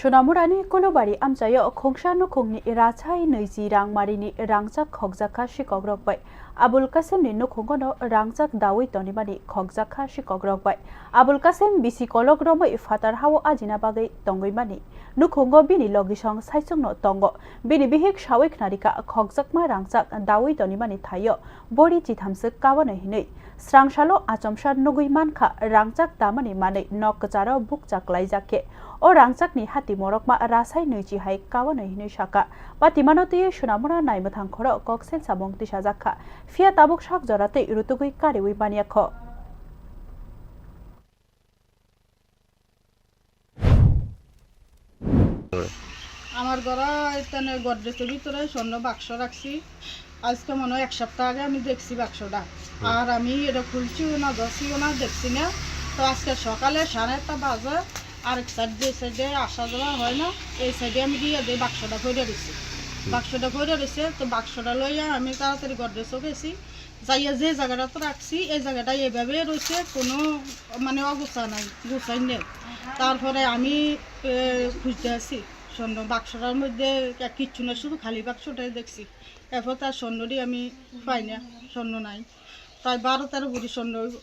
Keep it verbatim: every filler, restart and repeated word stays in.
Sonamurani Kulubari amchaio khungsa nukhungni rachai nwichi rangmarini rangchak khokjakha sikokrok bai. Abul Kasimni nukhungono rangchak dawi tonimani khokjakha sikokrok bai. Abul Kasim bisi kolok romwi phatar hao ajina bagwi tongwimani nukhungo bini logisong saichungno tongo. Bini bihik sawi khnarikha khokjakma rangchak dawi tonimani thaio bori chithamswk kawanwi hinwi. Srangsalo achomsa nugwi mankha rangchak tamani manwi nok kwcharo bukchak laijak khe. O rangchakni hati morokma rasai nwichi hai kawanwi hinwi sakha. Patimano twiwi Sonamura naimwthang khoro koksil samung tisajakha. Phiya tabuk sak jora twi rutugwi kariwi manyakho. আমার ঘরে এখানে গডরেজের ভিতরে স্বর্ণ বাক্স রাখছি। আজকে মনে হয় এক সপ্তাহ আগে আমি দেখছি বাক্সটা। আর আমি এটা খুলছিও না, ধরছিও না, দেখছি না। তো আজকে সকালে সাড়ে আটটা বাজে, আরেক সাইড, যে সাইডে আসা যাওয়া হয় না, এই সাইডে আমি গিয়ে দেখি বাক্সটা পড়ে রয়েছে। বাক্সটা পড়ে রয়েছে, তো বাক্সটা লইয়া আমি তাড়াতাড়ি গডরেজও গেছি। যাইয়া যে জায়গাটাতে রাখছি, এই জায়গাটা এভাবে রয়েছে, কোনো মানে অগোছা নাই, গোছাই নেই। তারপরে আমি, এ, খুঁজতে আছি স্বর্ণ বাক্সটার মধ্যে, কিচ্ছু না, শুধু খালি বাক্সটাই দেখছি। এরপর তার স্বর্ণটি আমি পাই না, স্বর্ণ নাই। প্রায় বারো তেরো ভরি স্বর্ণ হইব।